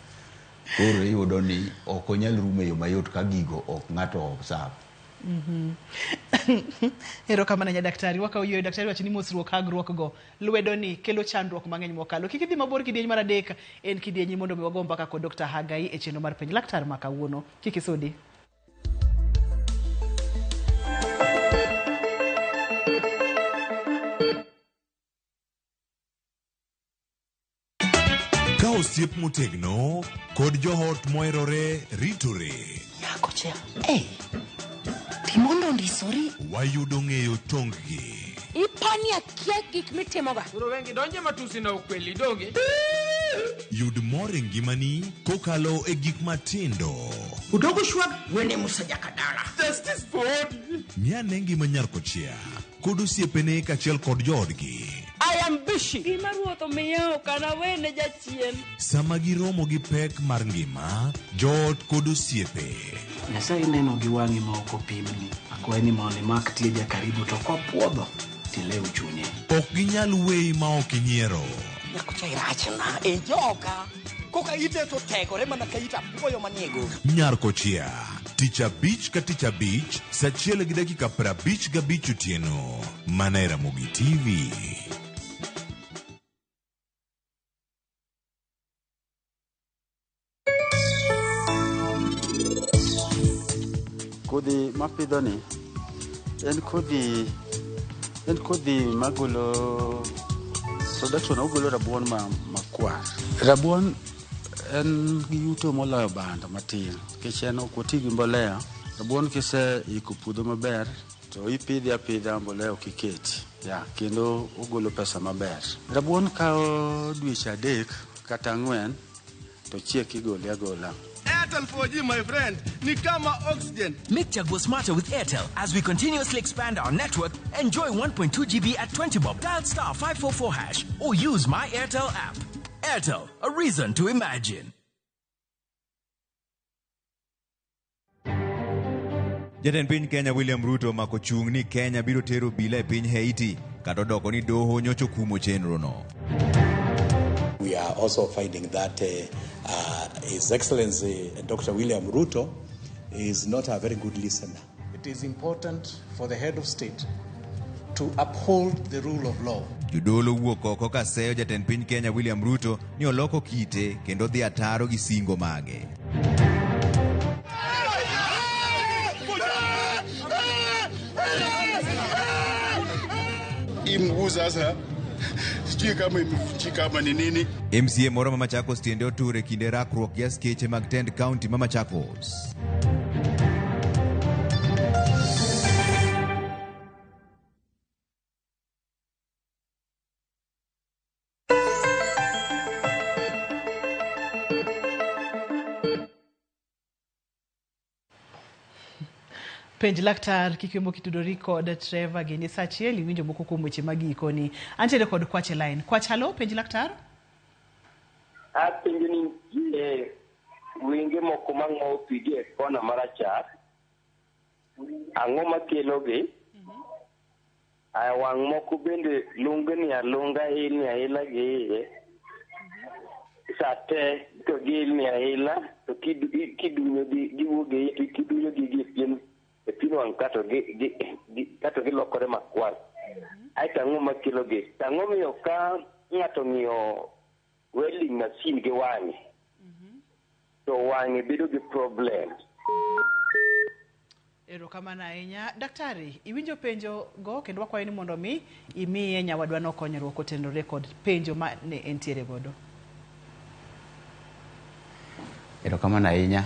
Koro iyudo ni ok onyal rumo e yo mayot ka gigo ok ng'ato observe. Erokamano ahinya daktari. Wakawo yweyo daktari wacho ni mosruok hagruok go lwedo ni kelo chandruok mang'eny mokalo. Kik idhi mabor kidieny mar adek en kidienyi mondo mi wago mbaka kod Dr. Hagai e chenro mar penj laktar ma kawuono. Kik isudi. Ka osiep motegno kod joot moherore ritore. Nyako cha. Hey. Timondo ondisori. Wayudo ng'eyo tong-gi. Ipani akia gik mitimoga. Koro wengi donje matusi na ukweli donge. Yud mor e ngimani kokalo e gik matindo. Udogo shwag wene Musa Jakadala. Justice for Odi. Ng'i ngima nyar kochia kod osiepene kaachiel kod joodgi. I am busy. Gima ruoth omiya ok anawene jachien. Sama giromo gi pek mar ngima, joot kod osiepe. Nyasaye neno gi wang'i ma ok opimni. Akwayi ni mondo imak tie jakaribu to kopuodho tilew chunye. Ok ginyal weyi ma ok inyiero. Nyako cha irachna e joka. Koka ite to tegore mana ka it apuoyo manie goro. Nyar kochia, tich abich ka tich abich, sa achiel gi dakika 55 otieno. Mana e Ramogi TV. Kodhi mapidhoni en kodhi magolo production ogolo rabuon ma makwar. Rabuon en gi yuto moloyo bando matin nikech en ok oti gi mbolea. Rabuon kiseiko puodho maber to ipidhe apidha mbolea ok iketi ya kendo ogolo pesa maber. Rabuon kawo dweche 3 kata 4 to chiek igole agola. Airtel 4G, my friend, ni kama oxygen. Make Chaguo smarter with Airtel. As we continuously expand our network, enjoy 1.2 GB at 20 bob. Dial star 544 hash or use my Airtel app. Airtel, a reason to imagine. Jatend piny Kenya William Ruto omako chung' ni Kenya biro tero obila e piny Haiti kata odoko ni doho nyocha okumo chenrono. We are also finding that His Excellency Dr. William Ruto is not a very good listener. It is important for the head of state to uphold the rule of law. Jodolo wuok oko ka seyo jatend piny Kenya William Ruto ni oloko kite kendo dhi ataro gi singo mage. Hii mguu sasa sijui kama imevunjika ama ni nini. MCA moro ma Machakos tiende otur e kinde rakruok gi askeche mag tend kaunti ma Machakos. Penj laktar kik kitudori kod Trevor gini sa achiel iwinjo moko kuom weche mag gikoni. Antiere kod Kwach e line. Kwach, halo, penj laktar. Apenjo ni nitie wenge moko mang'owo pi gi e kona marachar. Ang'o makelogi? Aya wang' moko bende lungni alunga ilni aila gi iye. Sa te to giilni aila to kidunyo gi giwuok e iti kidunyo gi gi e pien e pien wang' kato gi gi gi kato gilokore makwar. Aeto ang'o makelogi? To ang'o miyo ka ng'ato ong'iyo welding machine gi wang'e to wang'e bedo gi problem. Erokamano ahinya. Daktari, iwinjo penjo go kendo wakwayo ni mondo mi imiye nyawadwa no konyruok kotenore kod penjo ma ne entiere godo. Erokamano ahinya.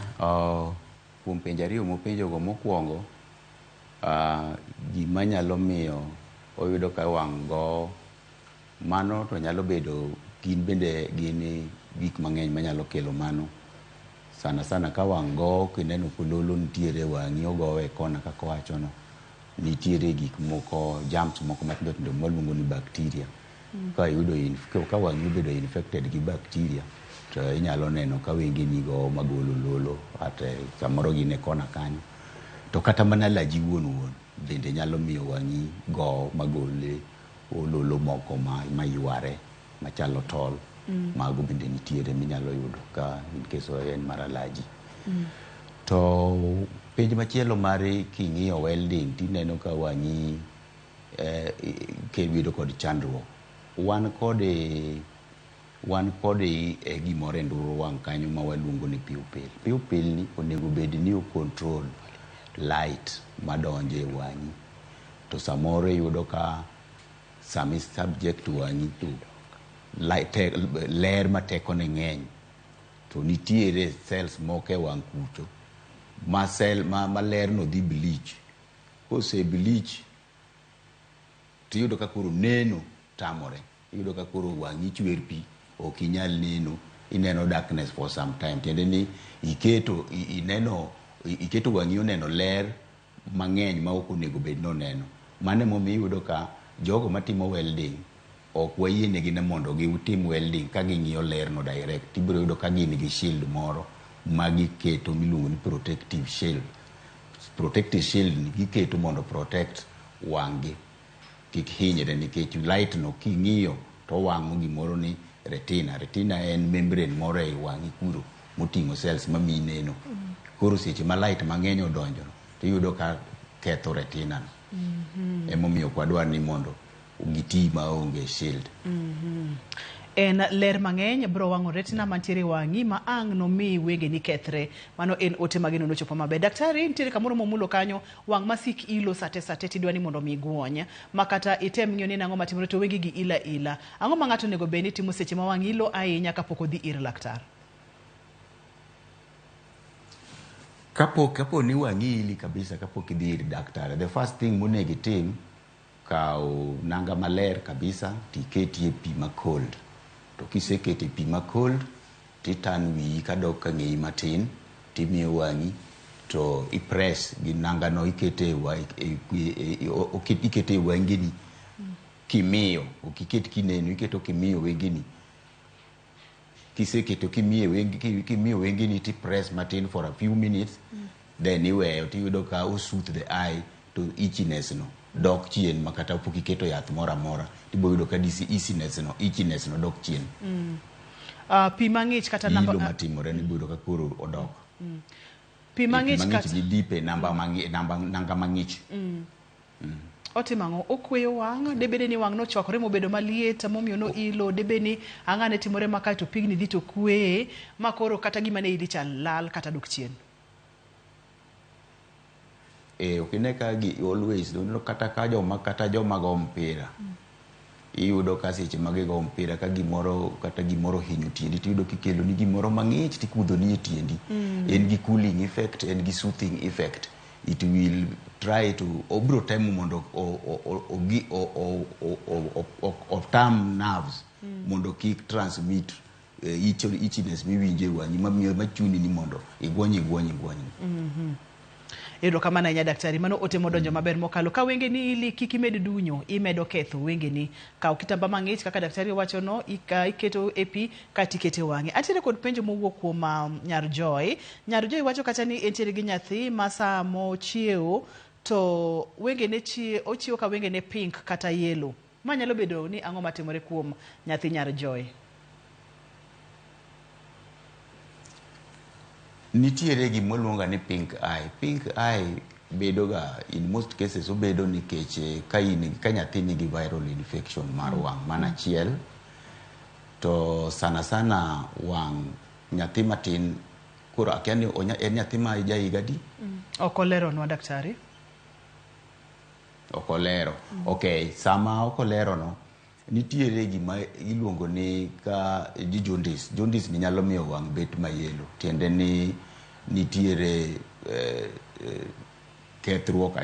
Kuom penjo ariyo mopenjogo mokwongo, gima nyalo miyo oyudo ka wang' gowo, mano to nyalo bedo gin bende gin gik mang'eny manyalo kelo mano. Sana sana ka wang' gowo kineno kololo nitiere e wang'i ogowe e kona kaka owachono. Nitiere gik moko, germs moko matindo tindo mwaluongo ni bacteria. Ka iyudo ka wang'i obedo infected gi bacteria, to inyalo neno ka wengeni go magolo lolo, at samoro gin e kona kanyo. To kata mana allergy wuon wuon bende nyalo miyo wang'i go magol ololo moko ma yware machalo tol. Mago bende nitiere minyalo yudo ka in case en mar allergy. To penj machielo mar king'iyo welding tineno ka wang'i bedo kod chandruok. Wan kod gimoro e nduru wang' kanyo ma waluongo ni pupil. Pupil ni onego bed ni o control light madonjo e wang'i. To samoro iyudo ka sami subject wang'i to light, ler ma tekone ng'eny, to nitiere cells moko e wang' kucho ma cell ma ler no dhi bleach. Kose bleach tiyudo ka koro neno tamore. Iyudo ka koro wang'i chwer pi, ok inyal neno, ineno darkness for some time. Tiende ni iketo iketo wang'i oneno ler mang'eny ma ok onego bed ni oneno. Mano emomiyo iyudo ka jogo matimo welding ok wayienegi ni mondo gitim welding ka ging'iyo ler no direct. Ibiro yudo ka gin gi shield moro ma giketo miluongo ni protective shield. Protective shield ni giketo mondo protect wang'gi kik hinyre, nikech light no king'iyo to wang'o gimoro ni retina. Retina en membrane moro ei wang'i kuro moting'o cells mamiyi neno. Koro seche ma light mang'eny odonjo to iyudo ka ketho retina no. Emomiyo ok wadwar ni mondo giti maonge shield. En ler mang'eny bro wang'o retina mantiere wang'i ma ang' nomi wengeni kethre. Mano en ote mageno nochopo maber. Daktari, nitiere kamoro momulo kanyo wang' masik ilo sate sate tidwa ni mondo mi guony ma kata item ng'iyo ni nang'o matimore to wengegi gi ila ila. Ang'o ma ng'ato onego bed ni timo seche ma wang' ilo ahinya kapok odhi ir laktar? Kapo ni wang'i ili kabisa kapok idhi ir daktari, the first thing monego itim, kaw nanga maler kabisa tiketie pi ma cold. To kisekete pi ma cold, titan wiyi kadok ka ng'eyi matin, timiyo wang'i to ipress gi nanga no, ikete e wangeni kimiyo, ok iket kineno, iketo kimiyo wengeni. Kiseketo kimiyo wengeni ti press matin for a few minutes, then iweyo tiyudo ka o soothe the eye to itchiness no dok chien ma kata pok iketo yath moro amora tibo yudo ka itchiness no dok chien. Pi mang'ich kata namba ilo matimore ni yudo ka koro odok. Pi mang'ich kata ni dipe namba nanga mang'ich. Otimo ang'o? Okweyo wang', debede ni wang' nochwakore mobedo maliet momiyo no ilo, debe ni ang'ane timore ma kae to pigni dhi to kweye ma koro kata gima ne ili cha lal kata dok chien. Ok ine ka gi always kata ka joma go mpira. Iyudo ka seche ma gigo mpira ka gimoro kata gimoro hinyo tiendi tiyudo kikelo ni gimoro mang'ich tikudho ni e tiendi. En gi cooling effect, en gi soothing effect. It will try to obro temo mondo otam nerves mondo kik transmit itchiness miwinjo e wang'i mamiyo machuni ni mondo igwony. Erokamano ahinya daktari, mano ote modonjo maber mokalo. Ka wengeni ili kik imed dunyo, imedo ketho wengeni. Kaw kitamba mang'ich kaka daktari owachono, iketo e pi kaeto ikete wang'e. Antiere kod penjo mowuok kuom Nyar Joy. Nyar Joy wacho kacha ni entiere gi nyathi ma sama ochiewo to wengene ochiewo ka wengene pink kata yellow. Ma nyalo bedo ni ang'o matimore kuom nyathi Nyar Joy? Nitiere gima iluongo ni pink eye. Pink eye bedo ga in most cases obedo nikech ka nyathi nigi viral infection mar wang' mana achiel, to sana sana wang' nyathi matin koro akia ni en nyathi ma ja higa adi? Ok oleronwa daktari. Ok olero. Okay, sama ok olero no, nitiere gima iluongo ni ka jaundice. Jaundice ni nyalo miyo wang' bet mayelo. Tiende ni nitiere kethruok,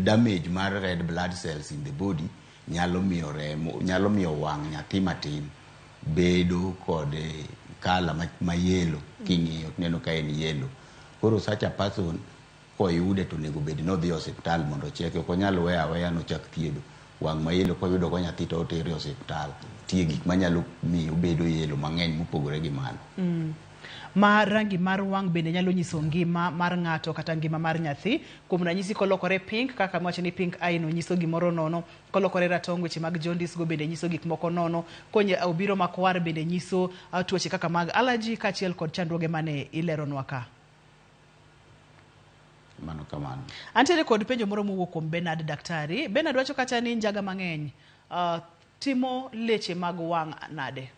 damage mar red blood cells in the body nyalo miyo remo, nyalo miyo wang' nyathi matin bedo kod kala ma yellow. King'iyo tineno ka en yellow. Koro such a person Koyude to onego bed ni odhi e osiptal mondo ocheke. Ok onyal weyo aweya nochak thiedho. Wang' ma yellow koyudo go nyathi to otere e osiptal. Nitie gik manyalo miyo obedo yellow mang'eny mopogore gi mano. Ma rangi mar wang' bende nyalo nyiso ngima mar ng'ato kata ngima mar nyathi. Kuom ranyisi kolokore pink kaka miwacho ni pink eye no nyiso gimoro nono, kolokore ratong' weche mag jaundice go bende nyiso gik moko nono, konye obiro makwar bende nyiso tuoche kaka mag allergy kaachiel kod chandruoge mane ileronwa ka. Mano kamano. Antiere kod penjo moro mowuok kuom Bernard Daktari. Bernard wacho kacha ni njaga mang'eny timo leche mag wang' nade?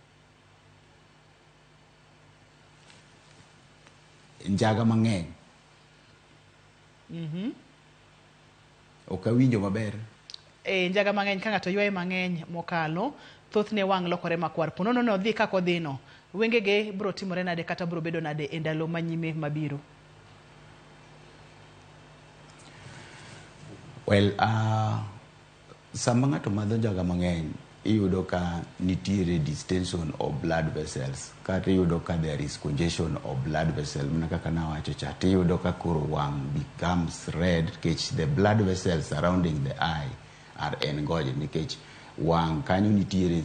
Njaga mang'eny. Ok awinjo maber. Njaga mang'eny ka ng'ato ywaye mang'eny mokalo, thothne wang' lokore makwar. Po nono ni odhi kaka odhi no, wengege bro timore nade kata bro bedo nade e ndalo manyime mabiro? Well, sama ng'ato madho njaga mang'eny, iyudo ka nitiere distension of blood vessels, kata iyudo ka there is congestion of blood vessel, mana kaka nawacho cha, tiyudo ka koro wang' becomes red nikech the blood vessels surrounding the eye are engorged, nikech wang' kanyo nitiere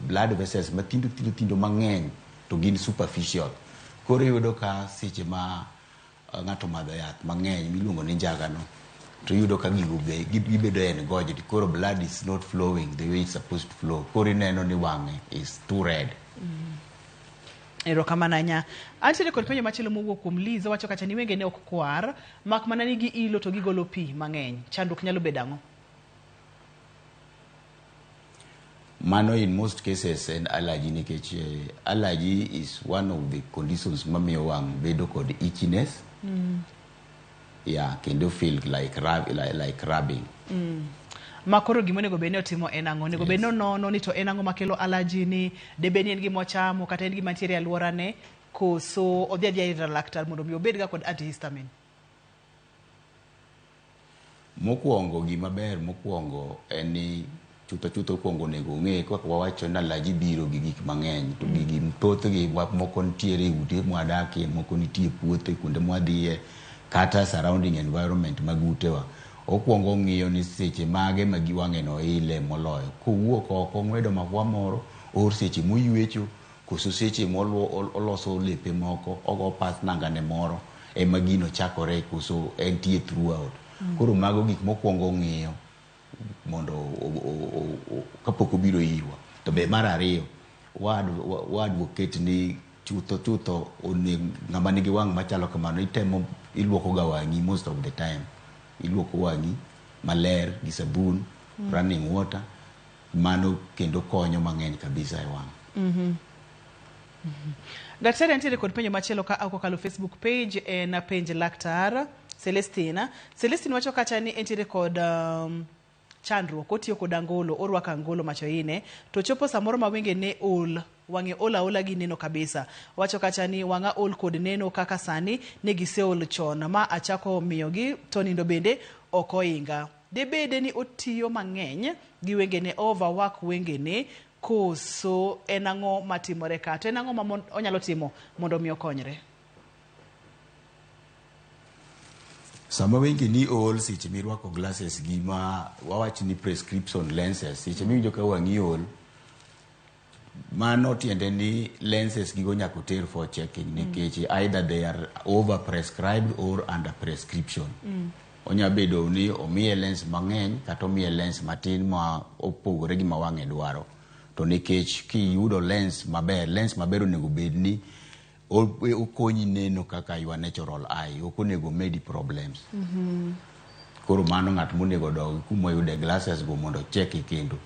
blood vessels mathindo thindo thindo mang'eny to gin superficial. Koro iyudo ka seche ma ng'ato madho yath mang'eny miluongo ni njaga no, to iyudo ka gigo be gibedo engorged, koro blood is not flowing the way it's supposed to flow. Koro ineno ni wang'e is too red. Erokamano ahinya. Antiere kod penjo machielo mowuok kuom Liz, owacho kacha ni wengene ok kwar, mak mana ni giilo to gigolo pi mang'eny. Chandruok nyalo bedo ang'o? Mano in most cases en allergy, nikech allergy is one of the conditions mamiyo wang' bedo kod itchiness. Yeah, kendo feel like like rubbing. Ma koro gima onego bed ni otimo en ang'o? Onego bed ni onono ni to en ang'o makelo allergy ni, debed ni en gima ochamo kata en gima nitiere e alworane, koso odhi adhiya ir laktar mondo mi obed ga kod antihistamine? Mokwongo, gima ber mokwongo en ni chutho chutho okwongo onego ong'e kaka wawacho ni allergy biro gi gik mang'eny, to gigi thothgi moko nitiere e ute mwadakie, moko nitie e puothe kuonde mwadhiye, kata surrounding environment mag utewa. Okwongo ong'iyo ni seche mage ma wang'e no ile moloyo. Kowuok oko ong'wedo mafua moro, or seche moywecho, koso seche oloso lepe moko, ogo pas nangane moro, ema gino chakore koso entie throughout. Koro mago gik mokwongo ong'iyo mondo kapok obiro irwa. To be mar ariyo, wa advocate ni chutho chutho ng'ama nigi wang' machalo kamano itemo iluoko ga wang'i most of the time. Iluoko wang'i maler gi sabun, running water, mano kendo konyo mang'eny kabisa e wang'. Daktari, antiere kod penjo machielo ka kokalo Facebook page en penj laktar Celestina. Celestine wacho kacha ni entiere kod chandruok, otiyo kod angolo, orwako angolo machoine, to chopo samoro ma wengene ol, wang'e ol aola gi neno kabisa. Wacho kacha ni wang'a ol kod neno kaka sani ne giseol chon ma achako miyogi to nindo bende ok oinga. Debede ni otiyo mang'eny gi wengene, overwork wengene, koso en ang'o matimore ka? To en ang'o ma onyalo timo mondo mi okonyre? Sama wengeni ol seche mirwako glasses gi ma wawach ni prescription lenses, seche miwinjo ka wang'i ol, mano tiende ni lenses gigo nyaka oter for checking, nikech either they are over prescribed or under prescription. Onya bedo ni omiye lens mang'eny kata omiye lens matin ma opogore gi ma wang'e dwaro. To nikech kiyudo lens maber, lens maber onego bed ni okonyi neno kaka your natural eye, ok onego medi problems. Koro mano ng'at monego dog kumoyude glasses go mondo ocheki kendo.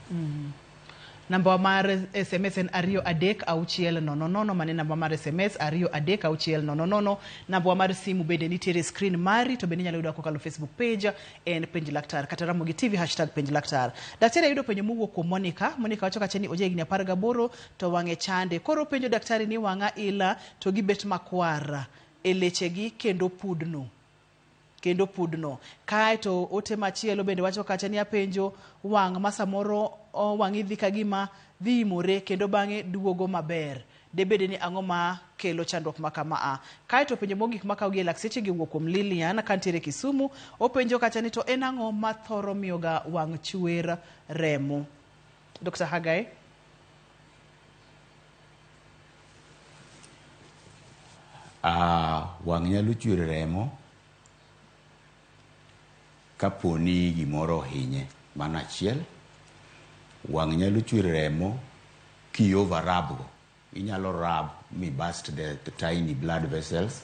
Namba mar SMS en 23600, mane namba mar SMS 23600. Namba mar simu bende nitiere screen mari, to bende inyalo yudo kokalo Facebook page en Penj Laktar kata Ramogi TV hashtag Penj Laktar. Daktari, ayudo penjo mowuok kuom Monica. Monica wacho kacha ni oja higni 18 to wang'e chande. Koro penjo daktari ni wang'a ila to gibet makwar e lechegi kendo pudno. Kendo pudno. Kae to ote machielo bende wacho kacha ni apenjo wang' ma samoro wang'i dhi ka gima dhi imore kendo bang'e duogo maber. Debede ni ang'o ma kelo chandruok ma kama a. Kaeto penjo mogik makaw gi e lakteche gi owuok kuom Lilian kantiere Kisumu, openjo kacha ni to en ang'o ma thoro miyoga wang' chwer remo? Dr. Hagai? Wang' nyalo chwer remo kapo ni gimoro ohinye, mano achiel. Wang' nyalo chwer remo ki overrub go. Inyalo rub mi burst the tiny blood vessels.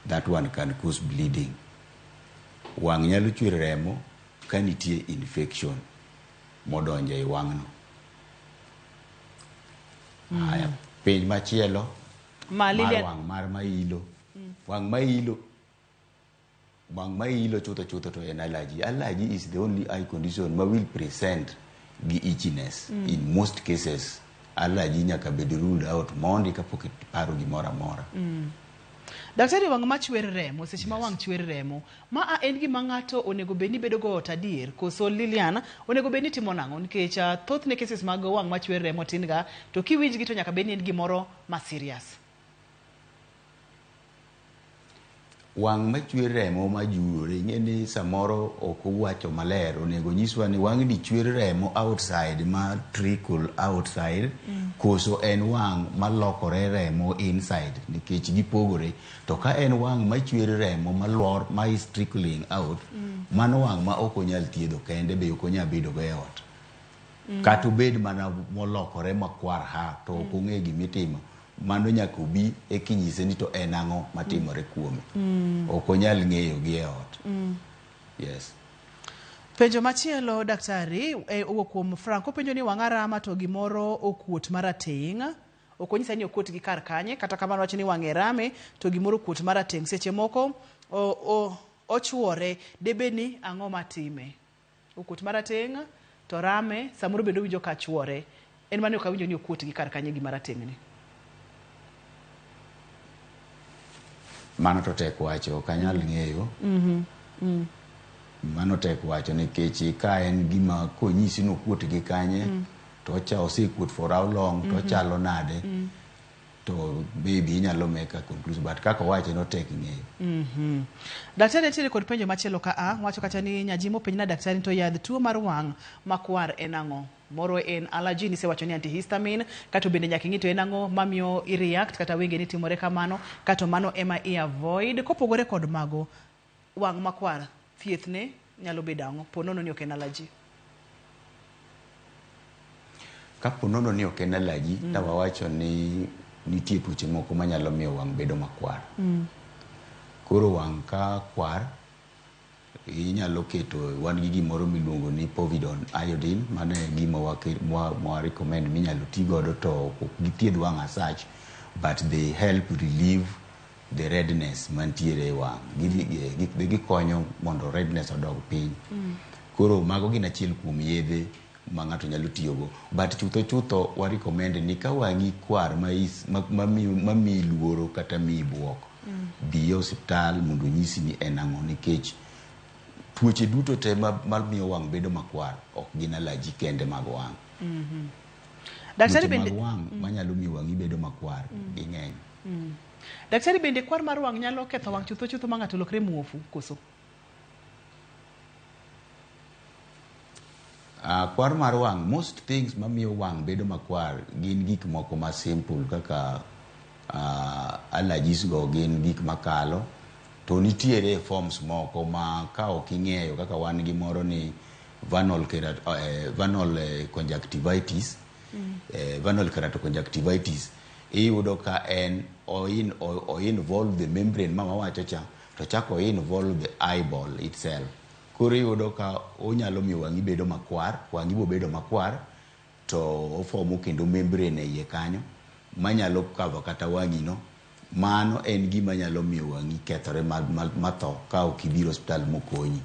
That one can cause bleeding. Wang' nyalo chwer remo ka nitie infection modonjo e wang'no. Haya, penj machielo Ma mar Lilian wang' mar mailo. Wang' mailo wang' mailo chutho chutho to en allergy. Allergy is the only eye condition ma will present gi itchiness. In most cases, allergy nyaka bed ruled out mondi kapok iparo gimoro amora. Daktari, wang' machwer remo, seche ma wang' chwer remo, ma a en gima ng'ato onego bed ni bedo go ot adier, koso Lilian onego bed ni timo nang'o? Nikech thothne cases mag wang' machwer remo tin ga, to kiwinjgi to nyaka bed ni en gimoro ma serious. Wang' machwer remo majurore, ing'e ni samoro ok owacho maler, onego nyiswa ni wang'ni chwer remo outside ma trickle outside, koso en wang' malokore remo inside, nikech gipogore. To ka en wang' machwer remo malwor ma is trickling out, mano wang' ma ok onyal thiedho kende, be ok onyal bedo go e ot. Kata obed mana molokore makwar ha, to ok ong'e gimitimo. Mano nyaka obi ekinyise ni to en ang'o matimore kuome. Ok onyal ng'eyo gi e ot. Yes. Penjo machielo daktari owuok kuom Frank, openjo ni wang'a rama to gimoro okuot marateng'. Ok onyisa ni okuot gi kar kanye, kata kamano wacho ni wang'e rame to gimoro okuot marateng'. Seche moko ochuore, debed ni ang'o matime? Okuot marateng' to rame, samoro bende owinjo ka chuore. En mane ok awinjo ni okuot gi kar kanye gima rateng' ni. Mano to tek wacho, ok anyal ng'eyo. Mano tek wacho nikech ka en gima konyisi ni okuot gi kanye, to ocha osekuot for how long, to ochalo nade, to maybe inyalo make a conclusion, but kaka owache no tek ng'eyo. Daktari nitiere kod penjo machielo ka a wacho kata ni nyajimo penj na daktari to yadh tuo mar wang' makwar en ang'o? Moro en allergy, nisewacho ni antihistamine, kato bende nyaka ing'i to en ang'o mamiyo i react kata wengeni timore kamano, kato mano ema i avoid. Kopogore kod mago, wang' makwar thiethne nyalo bedo ang'o? Po nono ni ok en allergy. Kapo nono ni ok en allergy, to wawacho ni nitie tuoche moko manyalo miyo wang' bedo makwar. Koro wang' ka kwar, inyalo keto, wan gi gimoro miluongo ni povidone iodine, mano e gima wa recommend minyalo ti godo, to ok githiedh wang' as such, but they help relieve the redness mantiere e wang'. Gikonyo mondo redness odog piny. Koro mago gin achiel kuom yedhe ma ng'ato nyalo tiyogo. But chutho chutho wa recommend ni ka wang'i kwar ma miyi luoro kata miyi buok, dhi e osiptal mondo onyisi ni en ang'o, nikech tuoche duto te ma miyo wang' bedo makwar ok gin allergy kende mag wang'. Daktari Tuoche bende mag wang' manyalo miyo wang'i bedo makwar ging'eny. Daktari bende kwar mar wang' nyalo ketho wang' chutho chutho ma ng'ato lokre muofu koso? Kwar mar wang', most things mamiyo wang' bedo makwar gin gik moko ma simple kaka allergies go gin gik makalo, to nitiere forms moko ma ka ok ing'eyo, kaka wan gi moro ni vernal conjunctivitis, vernal keratoconjunctivitis, iyudo ka en o involve the membrane ma wawacho cha, to chako o involve the eyeball itself. Koro iyudo ka onyalo miyo wang'i bedo makwar, wang'i bobedo makwar, to ofomo kendo membrane e iye kanyo manyalo cover kata wang'i no. Mano en gima nyalo miyo wang'i kethore ma tho ka ok ibiro osiptal mokonyi.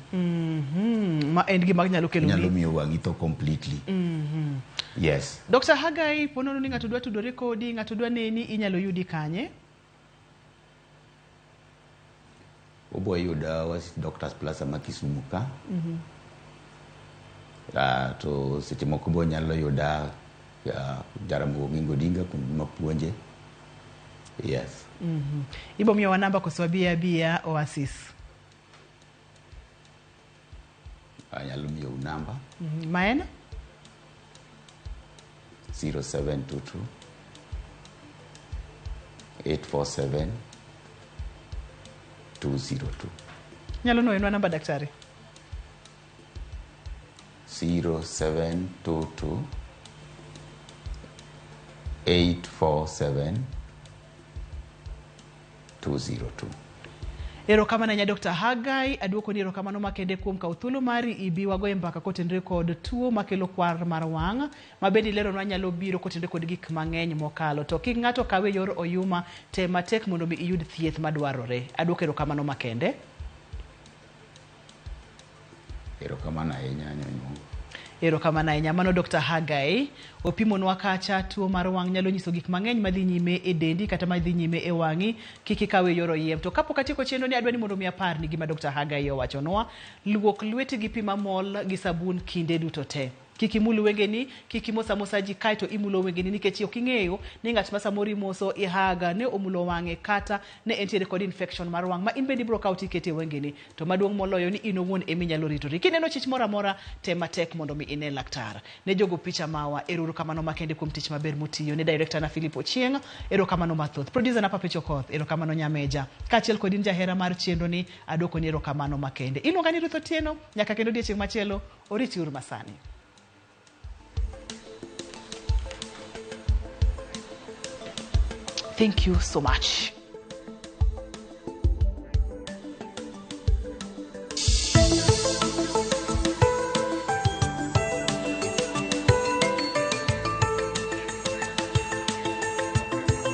Ma en gima nyalo kelo Nyalo miyo wang'i tho completely. Yes. Dr. Hagai, po nono ni ng'ato dwa tudore kodi, ng'ato dwa neni, inyalo yudi kanye? Obo yuda Oasis Doctors Plaza ma Kisumu ka. To seche moko bo nyalo yuda Jaramogi Oginga Odinga kuonde mapuonje. Yes. Ibo miyowa namba koso wabiya abiya Oasis? Anyalo miyou namba. Ma en? 0722 847 202. Nyalo nuoyonwa namba daktari? 0722 847 202. Erokamano ahinya Dr. Hagai, aduoko ni erokamano makende kuom kawo thuolo mari ibi wagoye mbaka kotenore kod tuo makelo kwar mar wang' ma bende ileronwa nyalo biro kotenore kod gik mang'eny mokalo. To kik ng'ato kawe yor oyuma, tem matek mondo mi iyud thieth madwarore. Aduoko erokamano makende. Erokamano ahinya Nyonyuongo. Erokamano ahinya. Mano Dr. Hagai opimonwa kacha tuo mar wang' nyalo nyiso gik mang'eny madhi nyime e dendi kata madhi nyime e wang'i, kik ikawe yor oyiem. To kapok atieko chenro ni adwa ni mondo mi aparni gima Dr. Hagai owachonwa, luok lweti gi pi mamol gi sabun kinde duto te. Kik imul wengeni, kik imos amosa ji kaeto imulo wengeni nikech ok ing'eyo ni ng'at ma samoro imoso ihaga ne omulo wang'e kata ne entiere kod infection mar wang' ma in bende ibiro kawo tikete e wengeni. To maduong' moloyo ni in owuon ema inyalo ritori. Kineno chich moro amora, tem matek mondo mi ine laktar. Ne jogo picha mawa, erokamano makende kuom tich maber mutiyo. Ne director na Philip Ochieng', erokamano mathoth. Producer na Papecho Koth, erokamano Nyameja. Kaachiel kod in jahera mar chenro ni, aduoko ni erokamano makende. Iluonga ni Ruth Otieno, nyaka kendo odiechieng' machielo, oriti uru masani. Thank you so much.